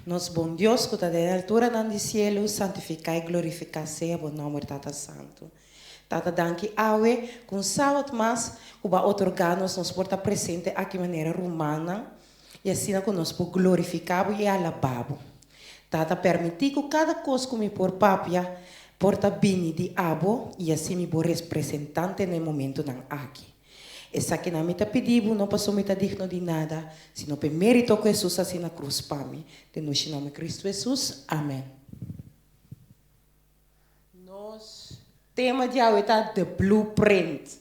Nos bon Dios ku ta den e alturanan di sielu, santifiká i glorifiká sea bo nòmber, Tata Santu. Tata danki awe ku un sabat mas ku bo a otorgá nos, nos por ta presente aki manera rumannan i asina ku nos por glorifiká bo i alabá bo. Tata permití ku kada kos ku mi por papia por ta bini di abo i así mi bo respresentante na e momentunan aki. Esakinan mi ta pidi bo no pasobra mi ta digno di nada, sino pa e mérito ku Hesus hasi na krus pa mi. Den nushi nòmber Kristu Hesus, amèn. Nos tema di awe ta The Blueprint.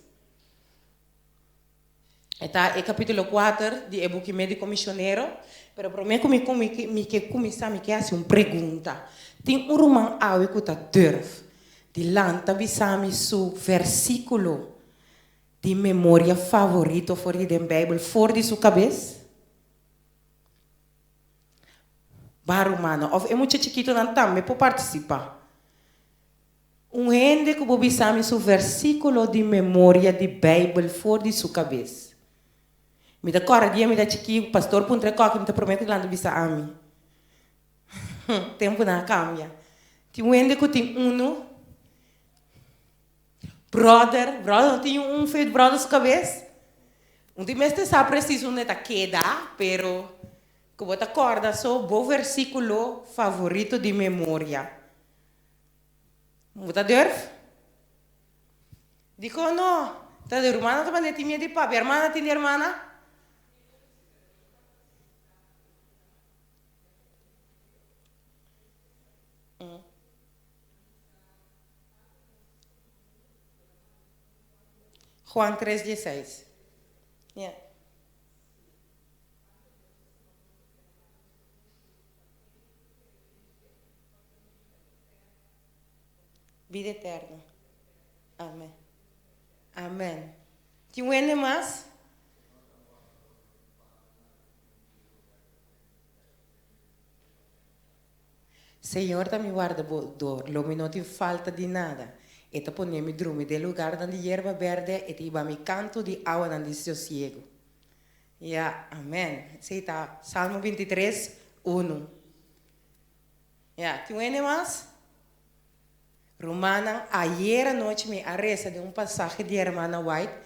E ta e kapítulo kuater di e buki Médiko Misionero. Pero promé ku mi mi ke kuminsá mi ke hasi un pregunta. Tin un ruman awe ku ta durf di lanta bisa mi su versíkulo di memoria favorito for di den Beibel for di su kabes? Ba rumannan òf e mucha chikitonan tambe por partisipá. Un hende ku bo bisa mi su versíkulo di memoria di Beibel for di su kabes. Mi ta kòrda dia mi ta chikí, pastor puntra e kòke mi ta promé ku lanta bisa ami. Tempunan a kambia. Tin un hende ku tin unu bròder, bròder no tin un fe bròder su kabes. Un tin mester sa presis unda e ta keda, pero ku bo ta kòrda so bo versíkulo favorito di memoria. Bo ta durf? Dikon no? Ta di rumannan ta manda tin miedu di papia. Hermana tin di hermana? Juan tres dieseis. Yeah. Bida eterno. Amen. Amen. Tin un hende mas? Señor ta mi wardador, lo mi no tin falta di nada. E ta pone mi drumi den lugarnan di yerba berde, e ta hiba mi kantu di awanan di sosiegu. Ya, amen. Esei ta Salmo 23, unu. Ya, tin un hende mas? Rumannan, ayer anochi mi a resa den un pasahe di Hermana White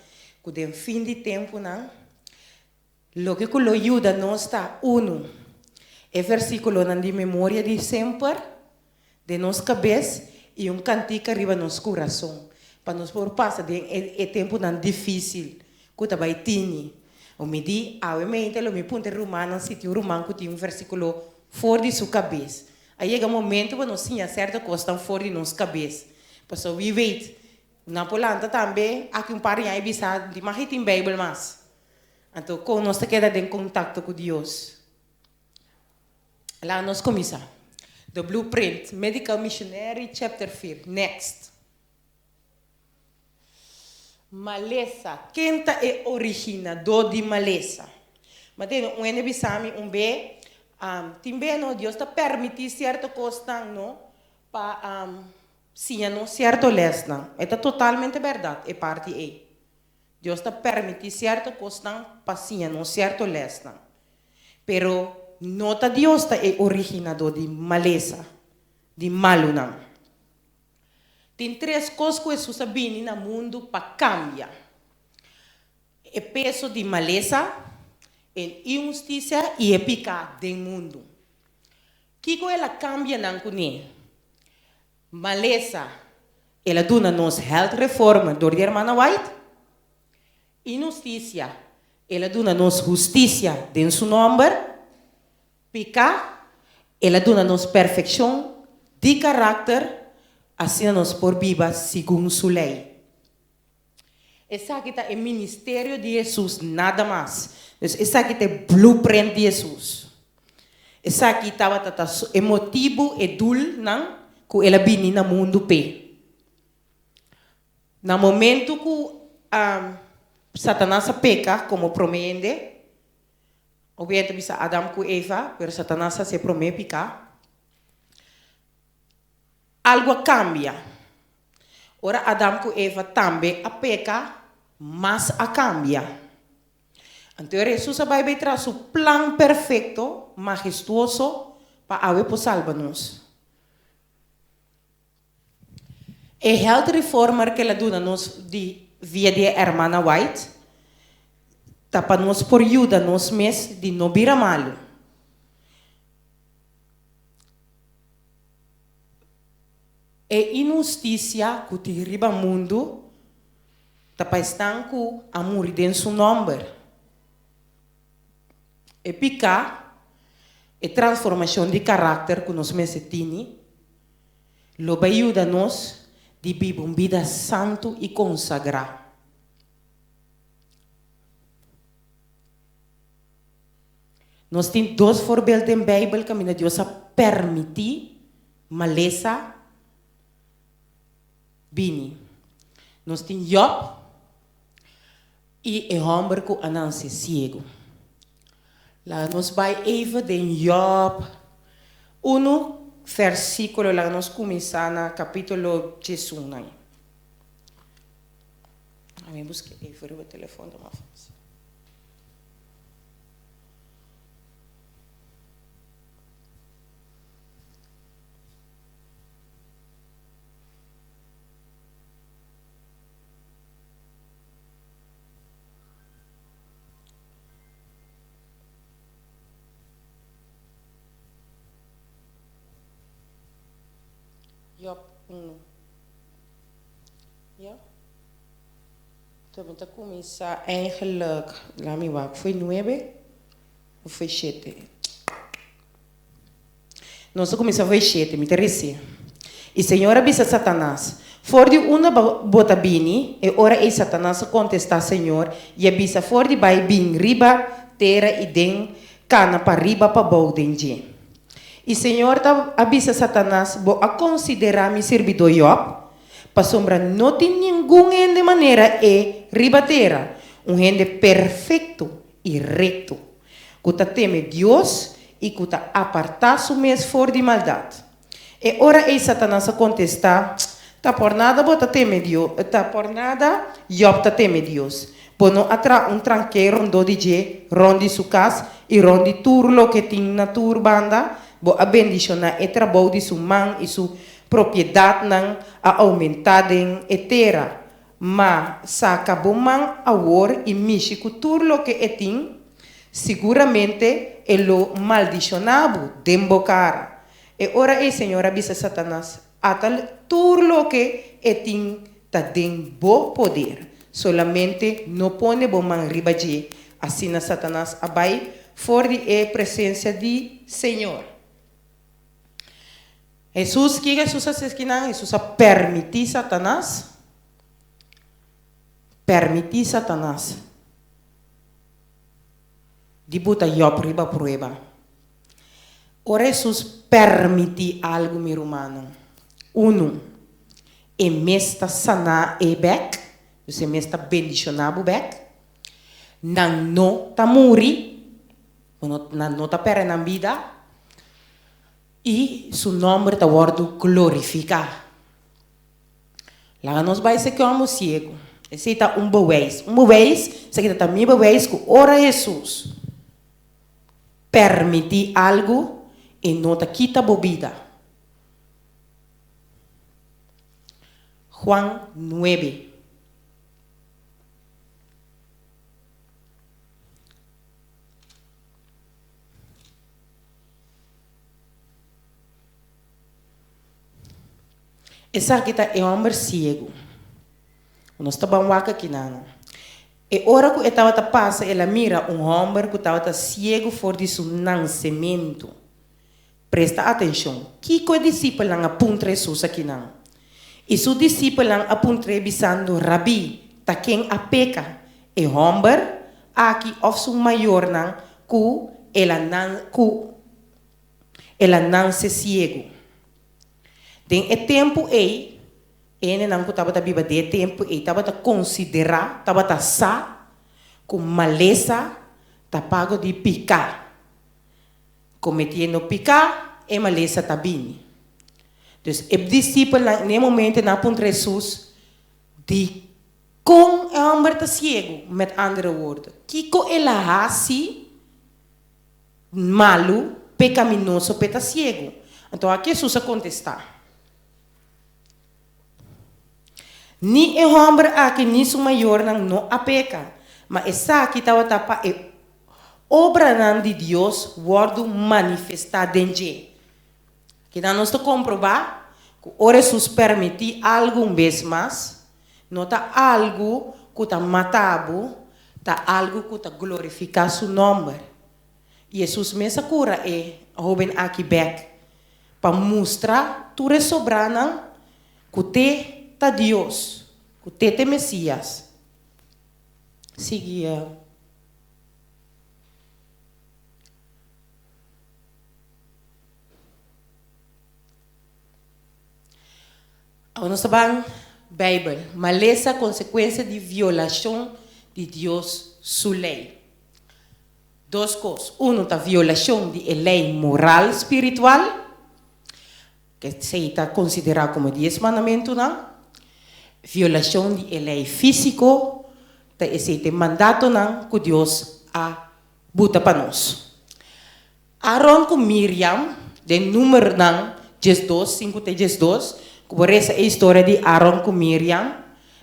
ku den fin di tempunan, loke ku lo yuda nos ta, unu, e versíkulonan di memoria di semper den nos kabes i un kantika riba nos kurason pa nos por pasa den e tempunan difísil ku ta bai tini. O mi di, awe mente lo mi puntra e rumannan si tin un ruman ku tin un versíkulo for di su kabes. A yega momento pa nos siña sèrto kosnan for di nos kabes. Pasobra wie weet, nan por lanta tambe aki un par di aña i bisa, Di mas i tin Beibel mas. Anto kon nos ta keda den kontakto ku Dios? Laga nos kuminsá. The Blueprint, Medical Missionary, Chapter 4. Next. Malesa, ken ta e originadó di malesa? Ma tene un hende bisa mi un be, tin be no, Dios ta permití sierto kosnan no pa siña nos sierto lèsnan. E ta totalmente bèrdat e parti ei. Dios ta permití sierto kosnan pa siña nos sierto lèsnan. Pero no ta Dios ta e originadó di malesa, di malunan. Tin tres kos ku Hesus a bini na mundu pa kambia, e peso di malesa, e inhustisia i e piká den mundu. Kiko el a kambia nan kuné? Malesa, el a duna nos health reform dor di Hermana White. Inhustisia, el a duna nos hustisia den su nòmber. Piká, el a duna nos perfekshon di karakter, asina nos por biba segun su lei. Esaki ta e ministerio di Hesus, nada mas. Dus esaki ta e blueprint di Hesus. Esaki tabata ta e motibu, e dulnan ku el a bini na mundu p'e. Na momentu ku Satanas a peka komo promé hende, Hopi hende ta bisa Adam ku Eva, pero Satanas a hasi e promé piká. Algu a kambia. Ora Adam ku Eva tambe a peka, mas a kambia. Anto ora Hesus a bai bai tras su plan perfekto, mahestuoso, Pa awe por salba nos. E health reformer ke el a duna nos di via di e hermana White ta pa nos por yuda nos mes di no bira malu. E inhustisia ku tin riba mundu ta pa esnan ku a muri den su nòmber. E piká, e transformashon di karakter ku nos mester tini, lo bai yuda nos di biba un bida santu i konsagrá. Nos tin dos voorbeeld den Beibel kaminda Dios a permití malesa bini. Nos tin Job i e hòmber ku a nanse siegu. Laga nos bai even den Job unu versíkulo, laga nos kuminsá na kapítulo diesun nan. Ami buska even riba telefòn ta mas fásil. Job 1. Ja? Toen mi ta kuminsá eigenlijk, laat mi wak, foi nuebe of foi shete? Nos a kuminsá foi shete, mi ta resi. I Señor a bisa Satanas, For di unda bo ta bini? E ora ei Satanas a kontestá Señor i a bisa, For di bai bin riba tera i den kana pariba pabou den dje. I Señor ta a bisa Satanas, Bo a konsiderá mi sirbidó Jòb? Pasobra no tin ningun hende manera e riba tera, un hende perfekto i rekto, ku ta teme Dios i ku ta apartá su mes for di maldat. E ora ei Satanas a kontestá, Ta por nada bo ta teme Dios, ta por nada Jòb ta teme Dios. Bo no a traha un tranké rondó di dje, rònt di su kas i rònt di tur loke tin na tur banda? Bo a bendishoná e trabou di su man i su Propiedatnan a oumentá den e tera, ma saka bo man awor i mishi ku tur loke e tin, siguramente e lo maldishoná bo den bo kara. E ora ei Señor a bisa Satanas, Ata tur loke e tin ta den bo poder, solamente no pone bo man riba dje. Asina Satanas a bai for di e presensia di Señor. Hesus, kiko Hesus a hasi kinan? Hesus a permití Satanas, permití Satanas di buta Job riba prueba. Ora Hesus permití algu, mi rumannan, unu, e mes ta saná e bèk, dus e mes ta bendishoná bo bèk, nan no ta muri, nan no ta pèrdè nan bida, I su nòmber ta wòrdu glorifiká. Laga nos bai seki hòmber siegu. Esei ta un bewijs. Un bewijs, esaki ta ta mi bewijs ku ora Hesus permití algu, e no ta kita bo bida. Juan nuebe. Esaki ta e hòmber siegu. Nos ta ban wak aki nan. E ora ku e tabata pasa el a mira un hòmber ku tabata siegu for di su nansementu. Presta atenshon, kiko e disipelnan a puntra Hesus akinan? I su disipelnan a puntr'é bisando, Rabí, ta ken a peka, e hòmber aki òf su mayornan ku el a ku el a nanse siegu? Den e tempu ei, e hendenan ku tabata biba den e tempu ei tabata konsiderá, tabata sa, ku malesa ta pago di piká. Kometiendo piká, e malesa ta bini. Dus e disipelnan n'e momento nan a puntra Hesus, Di kon e hòmber ta siegu? Met andere woorden, kiko el a hasi malu? pekaminoso p'e ta siegu. Anto aki Hesus a kontestá, Ni e hòmber aki ni su mayornan no a peka, ma esaki tabata pa e obranan di Dios wòrdu manifestá den dje. Kinan nos ta komprobá ku ora Hesus permití algu un bes mas, no ta algu ku ta mata bo, ta algu ku ta glorifiká su nòmber. I Hesus mes a kura e hóben aki bèk pa mustra tur e sobranan ku t'e ta Dios, ku t'e ta e Mesias. Sigui. Awor nos ta ban Bijbel. Malesa konsekuensia di violashon di Dios su lei. Dos kos. Unu ta violashon di e lei moral spiritual, ke esei ta konsiderá komo Dies Mandamentunan. Violashon di e lei físiko, ta esei ta e mandatonan ku Dios a buta pa nos. Aaron ku Miriam, den Numernan 12, 5 te 12, ku bo resa e historia di Aaron ku Miriam,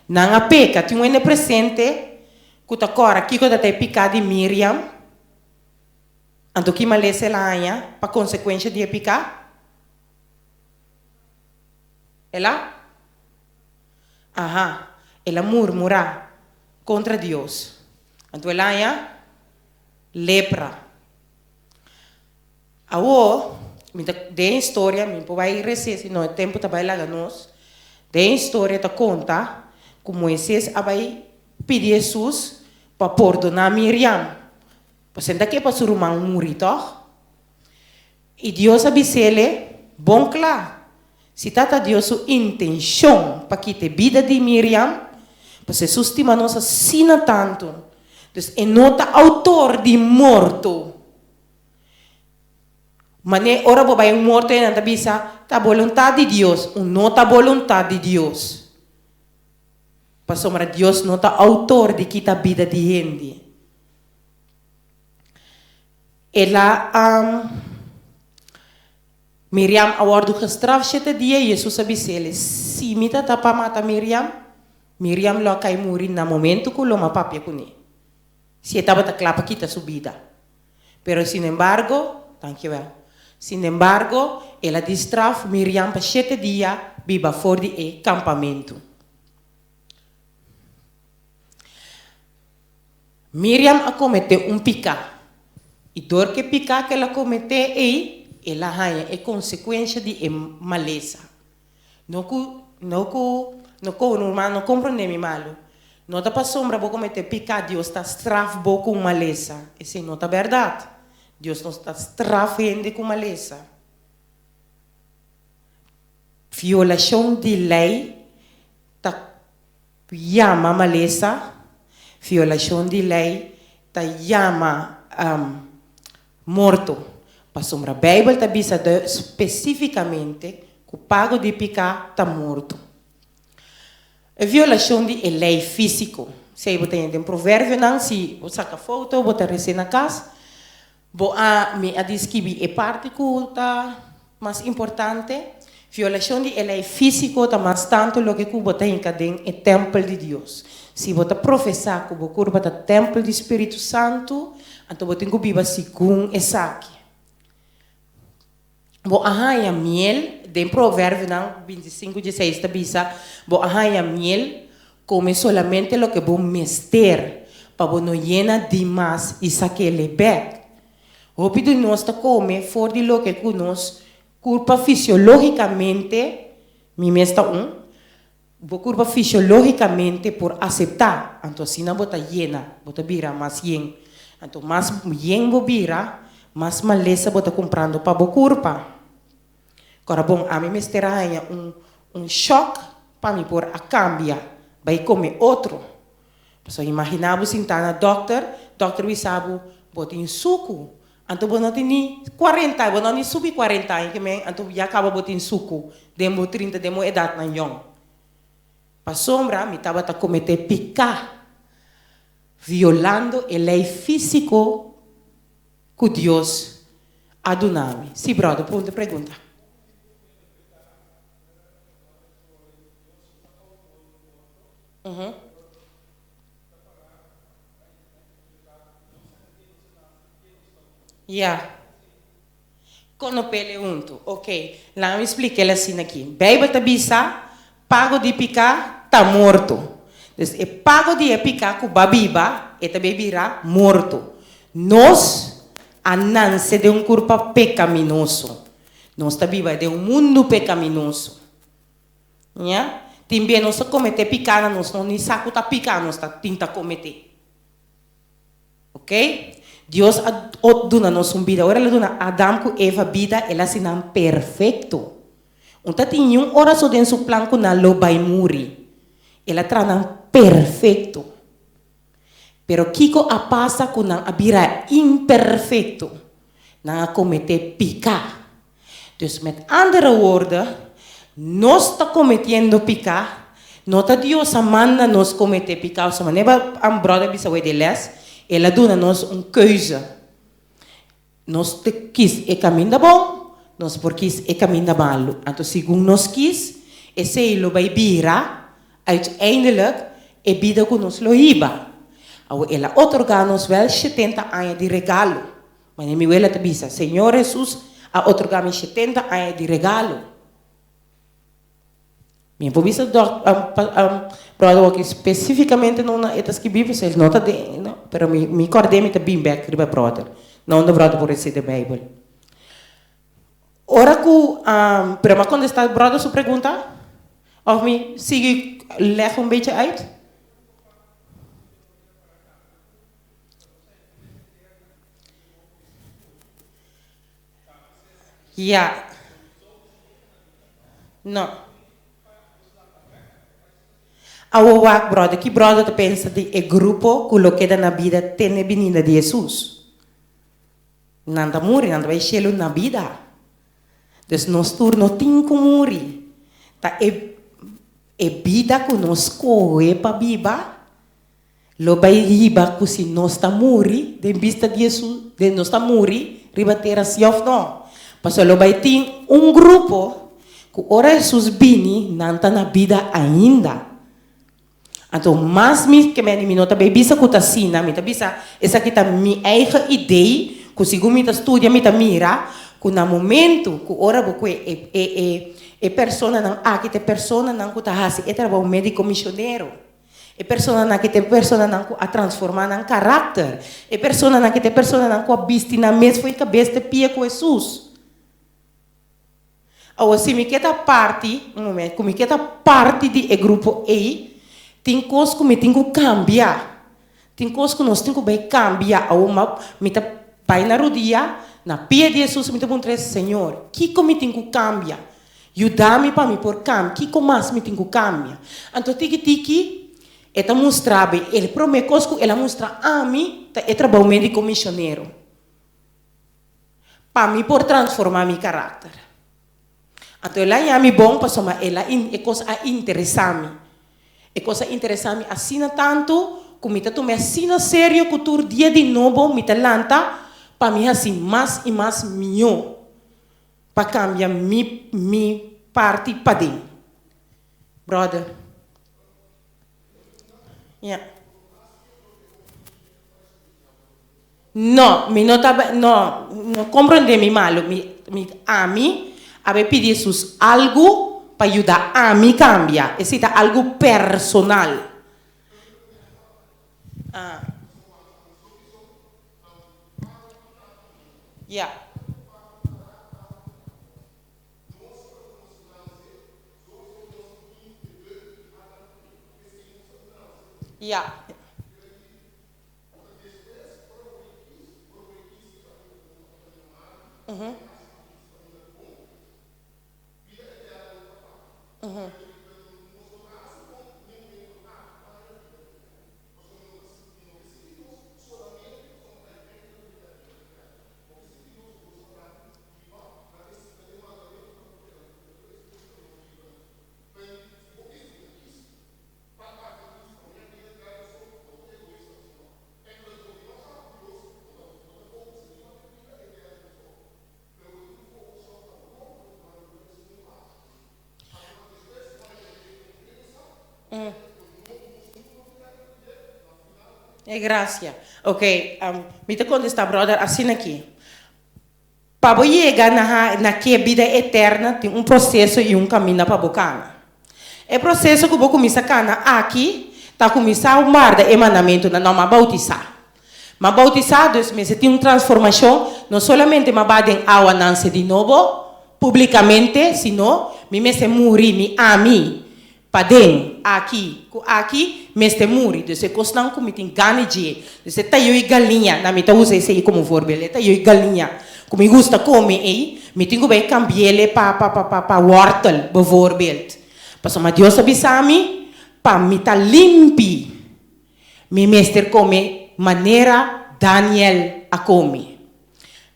nan a peka. Tin un hende presente ku ta kòrda kiko ta ta e piká di Miriam? Anto ki malesa el a haña pa konsekuensha di e piká? El a? Aha, el a murmurá kontra Dios. Anto el a haña lepra. Awor, mi ta den historia, mi por bai rese si no e tempu ta bai laga nos. Den historia ta konta ku Moises a bai pidi Hesus pa pordoná Miriam. Pasobra ta ke pa su ruman muri, tòg? I Dios a bis'ele bon kla, si ta ta Dios su intenshon pa kita e bida di Miriam, pasobra Hesus stima nos asina tantu, dus e no ta outor di morto. Manera ora bo bai un morto e nan ta bisa, ta boluntat di Dios, un no ta boluntat di Dios. Pasobra Dios no ta outor di kita bida di hende. El a Miriam a wòrdu gestraf shete dia i Hesus a bis'el, Si mi ta ta pa mata Miriam, Miriam lo a kai muri na momentu ku lo m'a papia kuné, si e tabata kla pa kita su bida. Pero sinembargo, dankjewel, sinembargo, el a distraf Miriam pa shete dia biba for di e kampamentu. Miriam a kometé un piká, i dor ku e piká ku el a kometé ei, el a haña e konsekuensha di e malesa. No ku, no ku, no ku, ruman, no komprondé mi malu. No ta pasobra bo kometé piká Dios ta straf bo ku un malesa. Esei no ta bèrdat. Dios no ta straf hende ku malesa. Violashon di lei ta. Yama malesa, violashon di lei ta yama morto, pasobra Beibel ta bisa spesífikamente ku pago di piká ta morto. E violashon di e lei físiko, esei bo ta hende den Proverbionan, si bo saka foto bo ta resé na kas, Bo a mi a diskibi e parti ku ta mas importante? Violashon di e lei físiko ta mas tantu loke ku bo ta hinka den e tèmpel di Dios. Si bo ta profesá ku bo kurpa ta tèmpel di Spiritu Santu, anto bo tin ku biba segun esaki. Bo a haña miel, den Proverbionan 25, 16 ta bisa, Bo a haña miel, kome solamente loke bo mester, pa bo no yena dimas i sak'é bèk. Hopi di nos ta kome for di loke ku nos kurpa fisiológikamente, mi mes ta un, bo kurpa fisiológikamente por aseptá, anto asina bo ta yena, bo ta bira mas yen. Anto mas yen bo bira, mas malesa bo ta kumprando pa bo kurpa. Kora bon, ami mester a haña un un shòk pa mi por a kambia bai kome otro. Pasobra imaginá bo sintá na dòkter, dòkter bisa bo, bo tin suku. Anto bo no tin ni cuarenta, bo no ni subi cuarenta aña ke men, anto ya caba bo tin sucu den bo trinta, den bo edadnan yong. Pasobra mi tabata comete pica, violando e ley fisico cu Dios A duna mi. Sí, brother, punta pregunta. Ya. Konopele huntu. Ok, laga mi splik'el asina aki. Beibel ta bisa, Pago di piká ta morto. Dus e pago di e piká ku ba biba, e ta bay bira morto. Nos a nanse den un kurpa pekaminoso. Nos ta biba den un mundu pekaminoso. Ña? Tin bia nos ta kometé pikánan nos no ni sa ku ta piká nos ta tin ta kometé. Ok? Dios a duna nos un bida. Ora El a duna Adam ku Eva bida, El a hasi nan perfekto. Un ta tin niun ora so den su plan ku nan lo bai muri. El a traha nan perfekto. Pero kiko a pasa ku nan a bira imperfekto? Nan a kometé piká. Dus met andere woorden, nos ta kometiendo piká, no ta Dios a manda nos kometé piká, pasobra manera a bròder bisa wei den lès, El a duna nos un keuze. Nos ta kis e kaminda bon, nos por kis e kaminda malu. Anto segun nos kis, esei lo bai bira uiteindelijk e bida ku nos lo hiba. Awor El a otorgá nos wèl shetenta aña di regalo. Manera mi wela ta bisa, Señor Hesus a otorgá mi shetenta aña di regalo. Mi por bisa dòk bròder Walker spesífikamente no na e ta skibí pasobra el no ta den no, pero mi mi kòrd'é mi ta bin bèk riba bròder, na unda bròder por resibi e Beibel. Ora ku pero mi a kontestá bròder su pregunta? Òf mi sigui lèg un bechi uit? Ya. No. Awor wak, brother, ki brother ta pensa di e grupo ku lo keda na bida te n'e binida di Hesus? Nan ta muri, nan ta bai shelu na bida. Dus nos tur no tin ku muri. Ta e e bida ku nos skohe pa biba Lo bai riba ku si nos ta muri den bista di Hesus, den nos ta muri riba tera si òf no. Pasobra lo bai tin un grupo ku ora Hesus bini nan ta na bida ainda. Anto mas mi ke meni mi no ta bai bisa ku ta asina, mi ta bisa esaki ta mi eigen idee ku segun mi ta studia mi ta mira ku na momentu ku ora bo kue e e e e personanan aki ta e personanan ku ta hasi e trabou mediko misionero. E personanan aki ta e personanan ku a transformá nan karakter. E personanan aki ta e personanan ku a bisti nan mes for e kabes te pia ku Hesus. Awor, si mi ke ta parti, un moment, ku mi ke ta parti di e grupo ei, tin kos ku mi tin ku kambia. Tin kos ku nos tin ku bai kambia. Awor, ma mi ta bai na rudia, na pia di Hesus, mi ta puntra e, Señor, kiko mi tin ku kambia? Yuda mi pa mi por kambia. Kiko mas mi tin ku kambia? Anto tiki tiki e ta mustra mi. E promé kos ku el a mustra ami ta e trabou médiko misionero. Pa mi por transformá mi karakter. Anto el a haña mi bon pasobra el a e kos a interesá mi. E kos a interesá mi asina tantu ku mi ta tum'é asina serio ku tur dia di nobo mi ta lanta pa mi hasi mas i mas mihó. Pa cambia mi mi parti paden. Brother. Ya. No, mi no ta no, no comprende mi malo. Mi mi ami a bay pidi Jesus algu pa yuda ami cambia. Esey ta algu personal. Ah. Ya. Ya. Ujú. Ujú. E gracia. Ok, mi ta contesta brother asina aki. Pa bo yega na na ke bida eterna tin un proceso y un caminda pa bo cana. E proceso cu bo cuminsa cana aki ta cuminsa warda e mandamentonan, no ma bautisa. Ma bautisa dus mester tin un transformacion, no solamente ma ba den awa nanse di nobo publicamente, sino mi mester muri mi ami Paden, aki ku aki mester muri. Dus e kosnan ku mi tin gana dje. Dus e tayo i galiña, na mi ta usa esei komo voorbeeld, e tayo i galiña ku mi gusta kome ei, mi tin ku bai kambi'el pa pa pa pa wòrtel, bijvoorbeeld. Pasobra Dios a bisa mi pa mi ta limpi, mi mester kome manera Daniel a kome.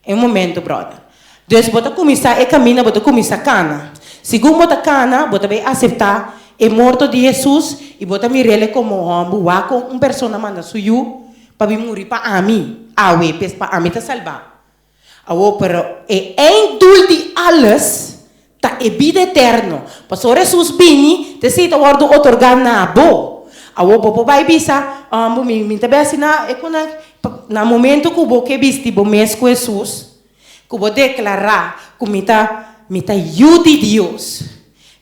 Un momento, brother. Dus bo ta kuminsá e kaminda, bo ta kuminsá kana. Segun bo ta kana, bo ta bai aseptá e morto di Hesus i bo ta mir'el komo hòmber. Wak kon un persona manda su yu pa bin muri pa ami awe, pes pa ami ta salbá. Awor, pero e einddoel di alles Ta e bida eterno. Pasobra Hesus bini, ta esei ta wòrdu otorgá na bo. Awor bo por bai bisa, Bo mi mi ta bai asina e ku nan. Na momento ku bo ke bisti bo mes ku Hesus, ku bo deklará ku mi ta mi ta yu di Dios,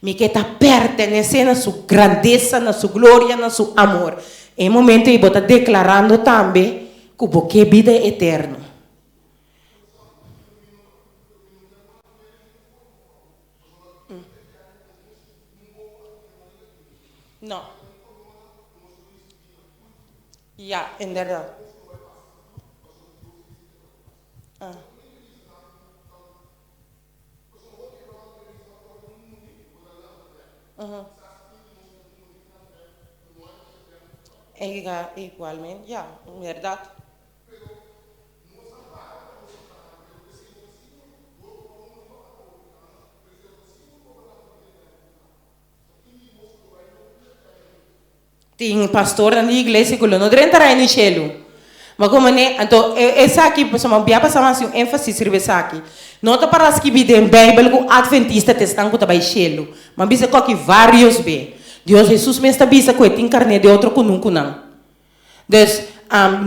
mi ke ta pertenesé na su grandesa, na su gloria, na su amor, e momento ei bo ta deklarando tambe ku bo ke bida eterno. No. Ja, inderdaad. Ah. Igualmente, ja, inderdaad. Tin pastornan di iglesia ku lo no drenta reino di shelu. Ma komo ne, anto esaki, pasobra mi a pasa hasi un énfasis riba esaki. No ta para skibí den Beibel ku atventista ta esnan ku ta bai shelu. Mi a bisa koki vários be. Dios Hesus mes ta bisa ku e tin karné di otro kunukunan. Dus,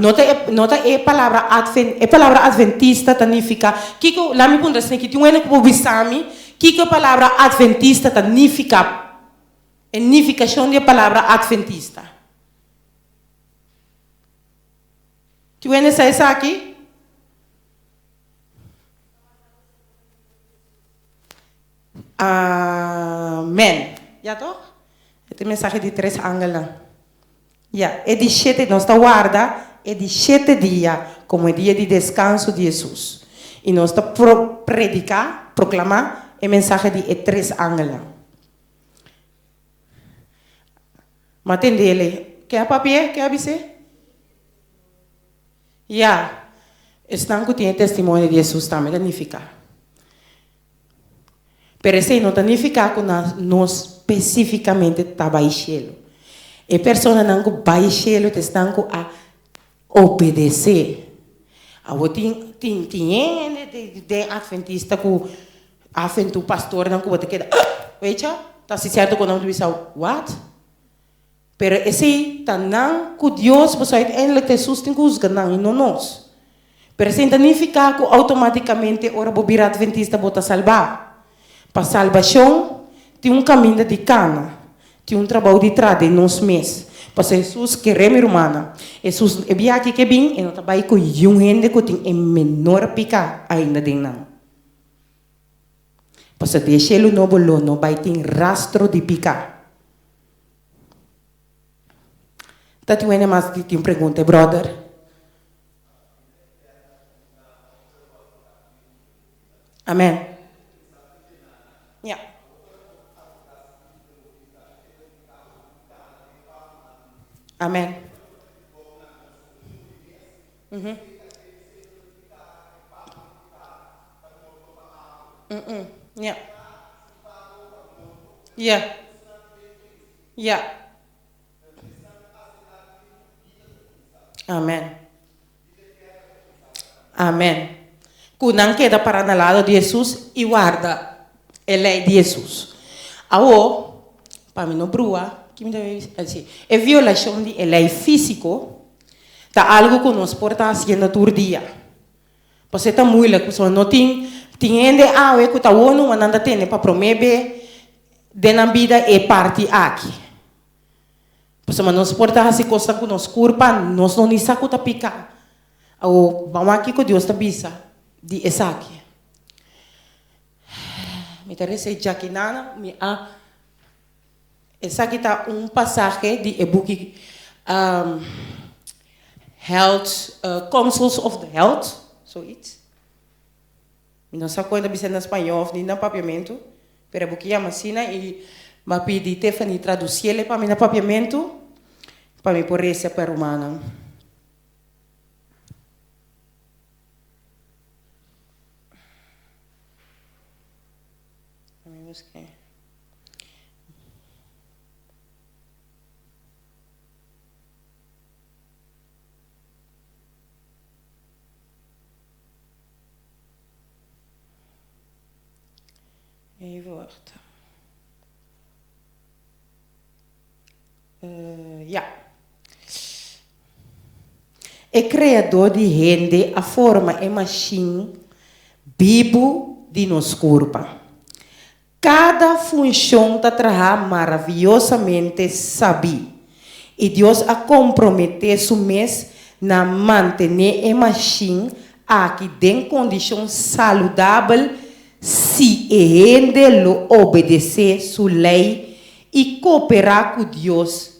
no ta e, no ta e palabra adven, e palabra adventista ta nifiká, kiko, laat mi puntra esaki, tin un hende ku por bisa mi kiko e palabra adventista ta nifiká, e nifikashon di e palabra adventista? Tin un hende sa esaki? Amen. Ya toch? E ta e mensahe di tres angelnan. Ya, e di shete, nos ta warda e di shete dia komo e dia di deskanso di Hesus. I nos ta pro prediká, proklamá, e mensahe di e tres angelnan. Ma tendele, ke a papi'é? Ke a bis'é? Ya, esnan ku tin e testimonio di Hesus tambe ta nifiká. Pero esei no ta nifiká ku nos spesífikamente ta bai shelu. E personanan ku bai shelu ta esnan ku a obedesé. Awor tin tin tin hende den atventista ku afentu pastornan ku bo ta keda wecha ta hasi sierto ku nan ta bisa what? Pero esei ta nan ku Dios, pasobra uiteindelijk ta Hesus tin ku husga nan i no nos. Pero esei no ta nifiká ku outomátikamente ora bo bira atventista bo ta salbá. Pa salbashon tin un kaminda di kana, tin un trabou di traha den nos mes. Pasobra Hesus kere mi rumannan. Hesus e biaha aki ke bin e no ta bai ku yun hende ku tin e menor piká ainda den nan. Pasobra den shelu nobo lo no bai tin rastro di piká. Ta tin wende mas di tin pregunta e brother? Amen. Ya. Amen. Mhm. Mm-mm. Ja. Ja. Ja. Amen. Amen. Ku nan keda para na lado di Hesus i warda e lei di Hesus. Awo, pa mi no brua. Ki mi ta bisa? Si, e violashon di e lei físiko ta algu ku nos por ta hasiendo tur dia. Pasobra e ta muilik, pasobra no tin tin hende awe ku ta wou numa nan ta tene pa promé be den nan bida e parti aki. Pasobra nos por ta hasi kosnan ku nos kurpa, nos no ni sa ku ta piká. Awor, ban wak kiko Dios ta bisa di esaki. Mi ta resa e djakinana, mi a Esaki ta un pasahe di e buki Health, Counsels of the Health, zoiets. Mi no sa kon e ta bisa na spañó òf ni na papiamentu, pero e buki yama asina i mi a pidi Tiffany tradusiel e pa mi na papiamentu pa mi por resa pa e rumannan. Mi busk'é. Even wachten. Ja. E Kreadó di hende a forma e mashin bibu di nos kurpa. Kada funshon ta traha maraviyosamente sabí, i Dios a komprometé su mes na mantené e mashin aki den kondishon saludabel si e hende lo obedesé su lei i kooperá ku Dios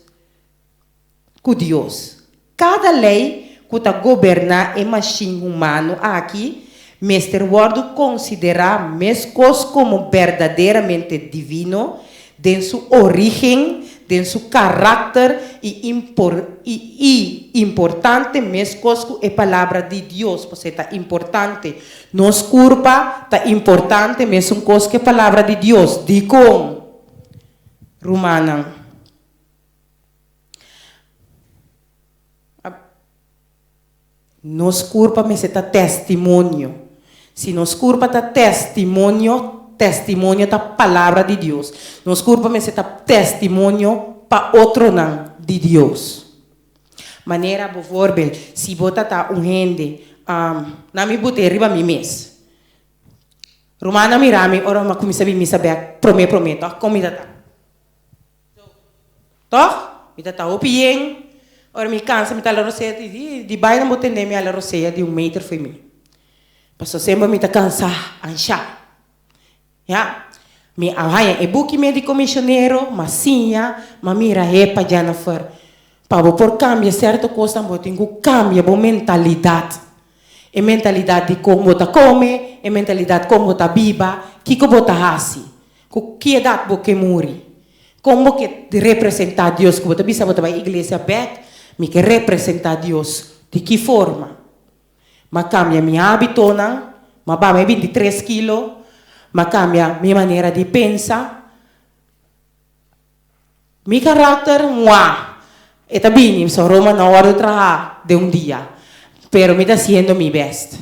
ku Dios. Kada lei ku ta goberná e mashin humano aki mester wòrdu konsiderá meskos komo berdaderamente divino den su orígen, den su karakter i i importante meskos ku e Palabra di Dios. Pasobra e ta importante. Nos kurpa ta importante mesun kos ku e Palabra di Dios. Dikon, rumannan? Nos kurpa mester ta testimonio. Si nos kurpa ta testimonio, testimonio ta palabra di Dios. Nos kurpa mester ta testimonio pa otronan di Dios. Manera bovoorbeeld, si bo ta ta un hende, na mi bot'é riba mi mes. Rumannan mira mi ora mi a kuminsá bin misa bèk promé promé, tòg? Kon mi ta ta? Tòg? Mi ta ta hopi yen. Ora mi kansa mi ta ala rosea di di baina bo tende mi ala rosea di un meter fo'i mi. Pasobra semper mi ta kansa, anshá. Ya. Mi a haña e buki Médiko Misionero, m'a siña, m'a mira hepa Jennifer. Pa bo por kambia sèrto kosnan bo tin ku kambia bo mentalidat. E mentalidat di kon bo ta kome, e mentalidat kon bo ta biba, kiko bo ta hasi. Ku ki edat bo ke muri? Kon bo ke representá Dios? Ku bo ta bisa bo ta bai iglesia bèk, mi ke representá Dios. Di ki forma? M'a kambia mi hábitonan, m'a baha mi 23 kilo, m'a kambia mi manera di pensa, mi karakter, mua, e ta bini, so Roma no a wòrdu traha den un dia, pero mi ta hasiendo mi bèst.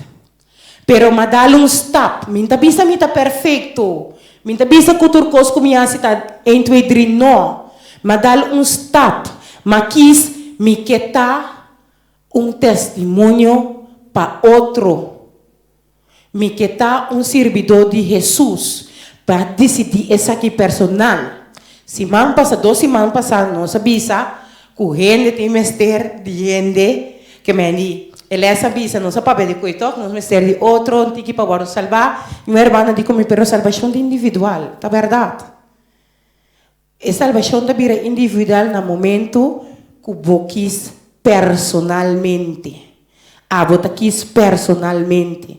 Pero m'a dal un stap. Mi n'ta bisa mi ta perfecto. Mi n'ta bisa cu tur cos cu mi haci ta een, twee, drie. No. M'a dal un stap. M'a kies mi ke ta un testimonio pa otro. Mi ke ta un sirbidó di Hesus. Pa disidí esaki personal. Siman pasa, dos siman pasa nos a bisa Ku hende tin mester di hende ke men di. E les a bisa, nos a papia di koe tòg, nos mester di otro un tiki pa wòrdu salbá. I un hermano di ku mi, pero salbashon ta individual. Ta bèrdat. E salbashon ta bira individual na momentu ku bo kis personalmente. Abo ta kis personalmente.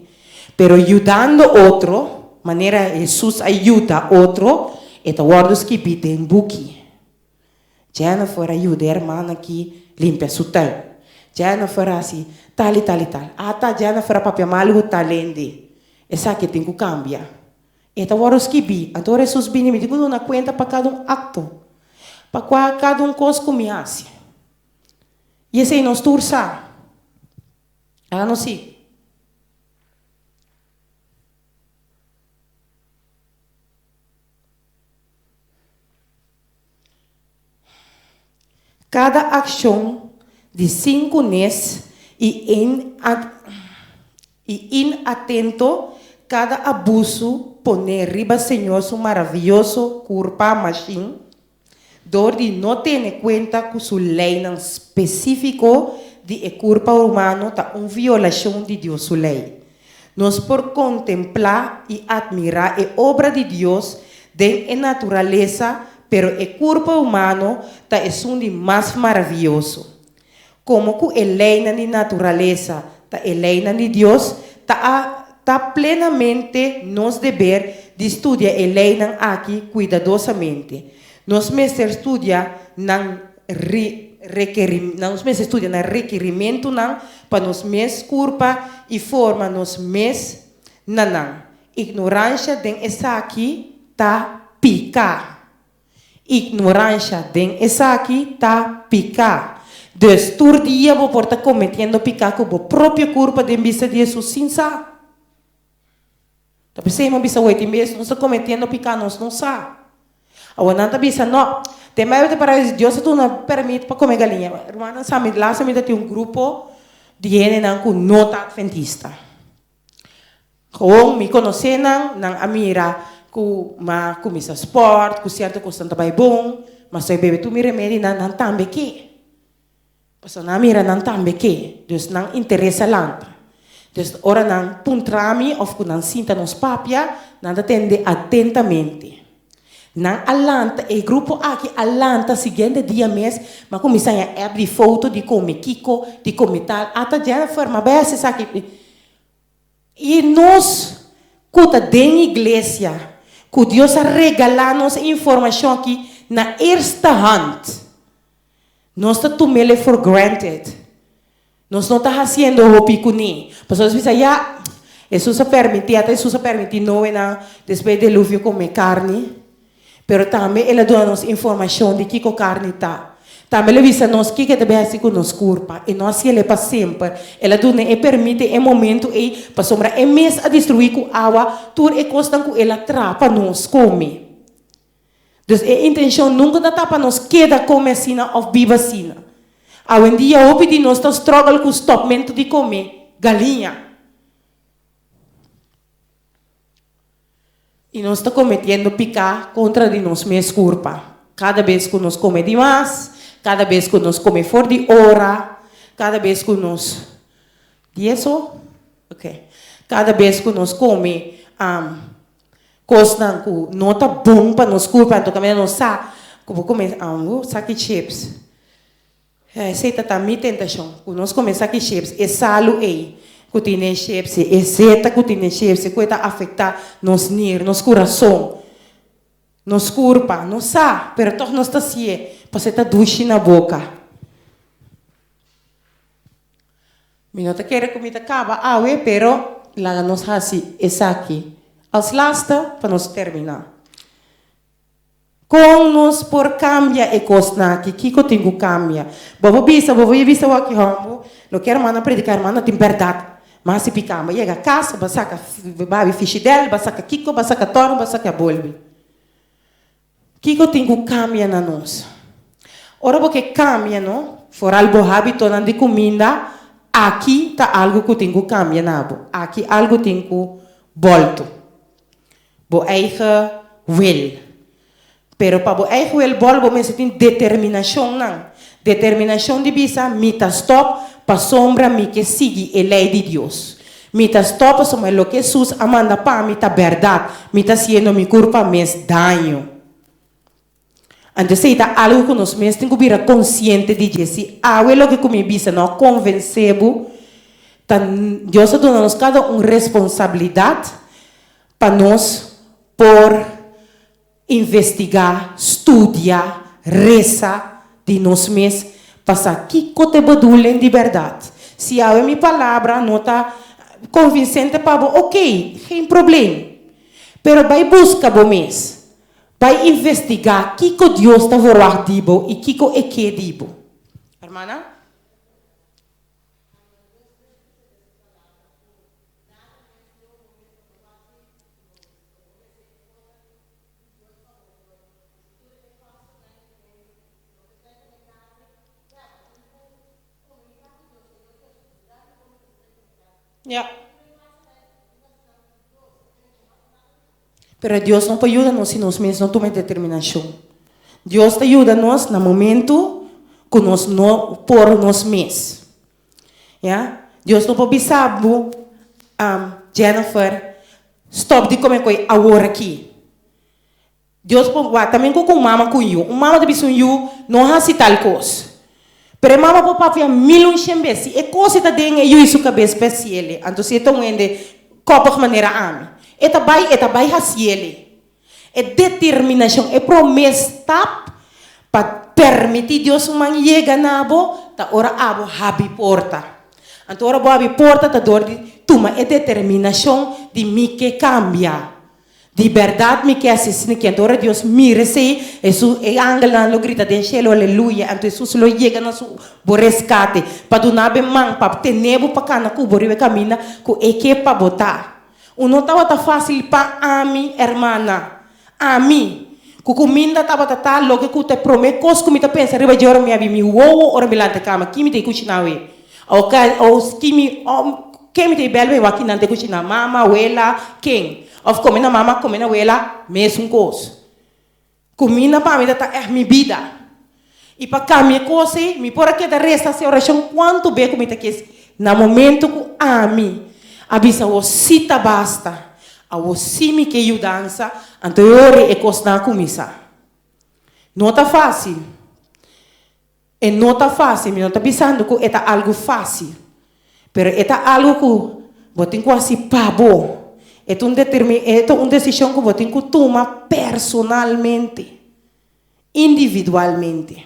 Pero yudando otro, manera Hesus a yuda otro, e ta wòrdu skibí den buki. Jennifer a yuda e hermana aki limpia su tuin. Jennifer a hasi tal i tal i tal. Ata Jennifer a papia malu ku tal hende. Esaki e tin ku kambia. E ta wòrdu skibí. Anto ora Hesus bini, mi tin ku duna kuenta pa kada un akto, pa kua kada un kos ku mi hasi. I esei nos tur sa. Laga nos sigui. Kada akshon di sin kunes i i inatento, kada abusu poné riba Señor su maravioso kurpa mashin, dor di no tene kuenta ku su leinan spesífiko di e kurpa humano ta un violashon di Dios su lei. Nos por kontemplá i atmirá e obra di Dios den e naturalesa, pero e kurpa humano ta esun di mas maravioso. Komo ku e leinan di naturalesa ta e leinan di Dios, ta a ta plenamente nos deber di studia e leinan aki kuidadosamente. Nos mester studia nan nos mester studia nan rekirimentunan pa nos mes kurpa i forma nos mes na nan. Ignoransha den esaki ta pika. Ignoransha den esaki ta pika. Dus tur dia bo por ta kometiendo pika ku bo propio kurpa den bista di Hesus sin sa. Ta p'esei mi a bisa wei tin bes nos ta kometiendo pika nos no sa. Awor nan ta bisa no, den Bijbel ta para di Dios a duna permit pa kome galiña. Rumannan sa mi laatste mi ta tin un grupo di hendenan ku no ta adventista. Gewoon mi konosé nan, nan a mira ku m'a kuminsá spòrt, ku sierto kosnan ta bai bon, m'a stoi bebe tur mi remedinan, nan tambe ke. Pasobra nan a mira nan tambe ke, dus nan interes a lanta. Dus ora nan puntra mi of ku nan sinta nos papia, nan ta tende atentamente. Nan a lanta, e grupo aki a lanta siguiente dia mes, mi a kuminsá haña app di foto di kome kiko, di kome tal, ata Jennifer, mi a bai hasi esaki. I nos ku ta den iglesia, ku Dios a regalá nos e informashon aki na eerste hand, nos ta tum'el for granted. Nos no ta hasiendo hopi kuné. Pasobra nos bisa, ya, Hesus a permití, ata Hesus a permití Noenan despues e deluvio kome karni. Pero tambe el a duna nos informashon di kiko karni ta. Tambe el a bisa nos kiko e ta bin hasi ku nos kurpa. E no a hasiel e pa semper. El a duna e permit den e momentu ei pasobra e mes a destruí ku awa tur e kosnan ku el a traha pa nos kome. Dus e intenshon nunka ta ta pa nos keda kome asina òf biba asina. Awendia hopi di nos ta struggle ku stòpmentu di kome galiña. I nos ta kometiendo piká kontra di nos mes kurpa kada bes ku nos kome dimas, kada bes ku nos kome for di ora, kada bes ku nos di eso? Ok. Kada bes ku nos kome kosnan ku no ta bon pa nos kurpa, anto kaminda nos sa ku bo kome saki chips. Esei ta ta mi tentashon, ku nos kuminsá ki chips, e salu ei ku tin den chips, e zeta ku tin den chips, ku e ta afektá nos nir, nos kurason, nos kurpa. Nos sa, pero tòg nos ta hasié, pasobra e ta dushi na boka. Mi no ta kere ku mi ta kaba awe, pero laga nos hasi esaki als laste pa nos terminá. Kon nos por kambia e kosnan aki? Kiko tin ku kambia? Bo por bisa, bo por bisa wak hòmber, loke hermano a prediká, hermano tin bèrdat. Mas si piká, bo yega kas, bo saka, bo habri fishidèl, bo saka kiko, bo saka tòrn, bo saka bolbi. Kiko tin ku kambia na nos? Ora bo ke kambia, no, foral bo hábitonan di kuminda, aki ta algu ku tin ku kambia na bo. Aki algu tin ku bòltu. Bo eigen wil. Pero pa bo eigen wil bòl bo mester tin determinashonnan. Determinashon di bisa, mi ta stòp pasobra mi ke sigui e lei di Dios. Mi ta stòp pasobra loke Hesus a manda pa mi ta bèrdat. Mi ta hasiendo mi kurpa mes daño. Anto esei ta algu ku nos mes tin ku bira konsiente di dje. Si awe loke ku mi bisa no a konvensé bo, ta Dios a duna nos kada un responsabilidat pa nos por investigá, studia, resa di nos mes pa sa kiko ta e bedoeling di bèrdat. Si awe mi palabra no ta konvinsente pa bo, okey, geen probleem. Pero bai buska bo mes. Bai investigá kiko Dios ta verwagt di bo i kiko e ke di bo. Hermana? Ja. Pero Dios no por yuda nos si nos mes no tuma e determinashon. Dios ta yuda nos na momento ku nos no por nos mes. Ya. Dios no por bisa bo, Jennifer, stòp di kome koi awor aki. Dios por wak tambe ku un mama ku un yu. Un mama ta bisa un yu, no hasi tal kos. Pero e mama por papia mil un shen bes. Si e kos e ta den e yu i su kabes pa hasiele, anto si e ta un hende kòpig manera ami, e ta bai, e ta bai hasiele. E determinashon, e promé stap pa permití Dios su man yega na bo ta ora abo habi porta. Anto ora bo habi porta ta dor di tuma e determinashon di mi ke kambia. Di bèrdat mi ke hasi asina ki anto ora Dios mira esei, Hesus, e angelnan lo grita den shelu, Aleluya! Anto Hesus lo yega na su bo reskate pa duna bo e man pa tene bo pa kana ku bo riba e kaminda ku e ke pa bo ta. Un no tabata fásil pa ami, hermana. Ami, ku kuminda tabata ta loke ku ta e promé kos ku mi ta pensa riba dje ora mi abi mi wowo ora mi lanta e kama, ki mi ta e kushiná awe? O ka o ki mi o ken mi ta e bèl bai wak kinan ta e kushiná, mama, wela, ken? Of kome na mama, kome na wela, mesun kos. Kuminda pa mi ta ta ègt mi bida. I pa kambia e kos ei, mi por a keda resa hasi orashon kuantu be ku mi ta kes. Na momento ku ami a bisa awor sí ta basta, awor sí mi ke yudansa, anto e ora ei e kosnan a kuminsá. No ta fásil. E no ta fácil, mi no ta bisando ku e ta algu fácil, pero e ta algu ku bo tin ku hasi pa bo. E ta un determi, e ta un desishon ku bo tin ku tuma personalmente, individualmente.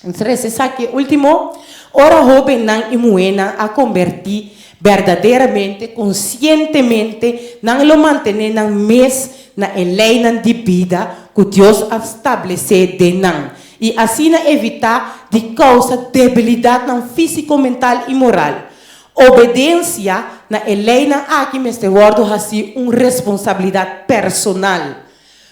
Entonces esaki e último, ora hóbennan i muhénan a kombertí berdaderamente, konsientemente, nan lo mantené nan mes na e leinan di bida ku Dios a stablesé den nan. I asina evitá di kousa debilidatnan físiko, mental i moral. Obedensia na e leinan aki mester wòrdu hasí un responsabilidat personal.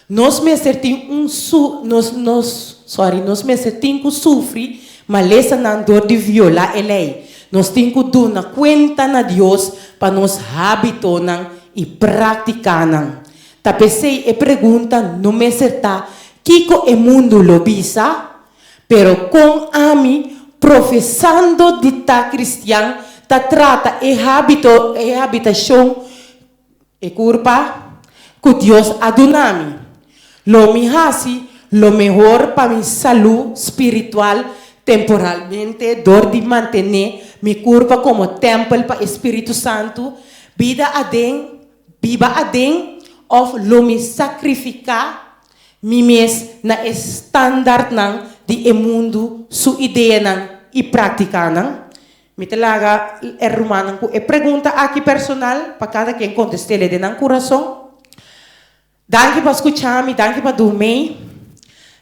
Nos mester tin un su nos nos sorry nos mester tin ku sufri malesanan dor di violá e lei. Nos tin ku duna kuenta na Dios pa nos hábitonan i práktikanan. Ta p'esei e pregunta no mester ta kiko e mundu lo bisa, pero kon ami, profesando di ta kristian, ta trata e habito, e habitashon, e kurpa, ku Dios a duna mi. Lo mi hasi lo mehor pa mi salú spiritual temporalmente dor di mantené mi kurpa komo tèmpel pa e Spiritu Santu, bida aden Biba aden òf lo mi sakrifiká mi mes na e standardnan di e mundu su ideanan i práktikanan? Mi ta laga e rumannan ku e pregunta aki personal pa kada ken kontest'é den nan kurason. Danki pa skucha mi, danki pa durmei.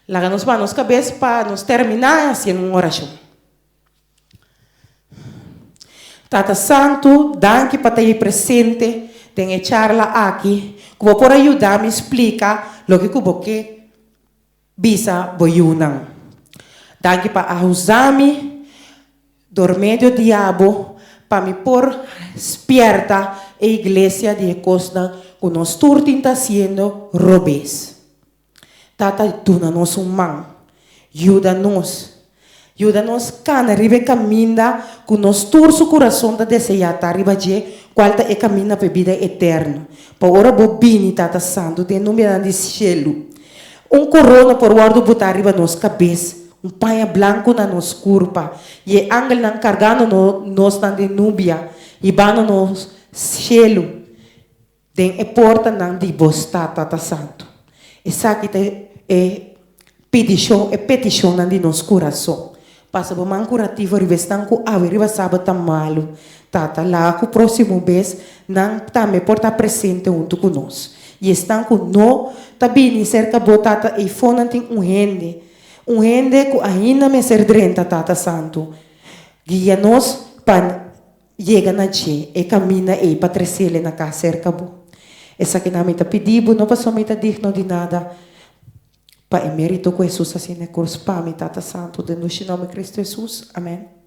Laga nos baha nos kabes pa nos terminá hasiendo un orashon. Tata Santu, danki pa ta ei presente den e charla aki, ku bo por a yuda mi splika loke ku bo ke bisa bo yunan. Danki pa a usa mi dor medio di abo pa mi por spierta e iglesia di e kosnan ku nos tur tin ta hasiendo robes. Tata, duna nos un man. Yuda nos. Yuda nos kana riba e kaminda ku nos tur su kurason ta deseá ta riba dje, kual ta e kaminda pa e bida eterno. Pa ora Bo bini, Tata Santu, den nubianan di shelu, un korona por wòrdu botá riba nos kabes, un paña blanku na nos kurpa, i e angelnan kargando nos nan den nubia, hibando nos shelu. Den e portanan di bo stat, Tata Santu. Esaki ta e pidishon, e petishonnan di nos kurason. Pasa bo man kurativo riba esnan ku awe riba sabat ta malu, Tata. Laga ku próksimo bes nan tambe por ta presente huntu ku nos. I esnan ku no ta bini serka bo, Tata, eifó nan tin un hende, un hende ku ainda mester drenta, Tata Santu. Guia nos pa. Yega na dje, e kaminda ei pa tresele na kas serka bo. Esakinan mi ta pidi bo, no pasobra mi ta digno di nada, pa e merito ku Hesus a hasi na e krus pa mi, Tata Santu, den dushi nòmber Kristu Hesus. Amèn.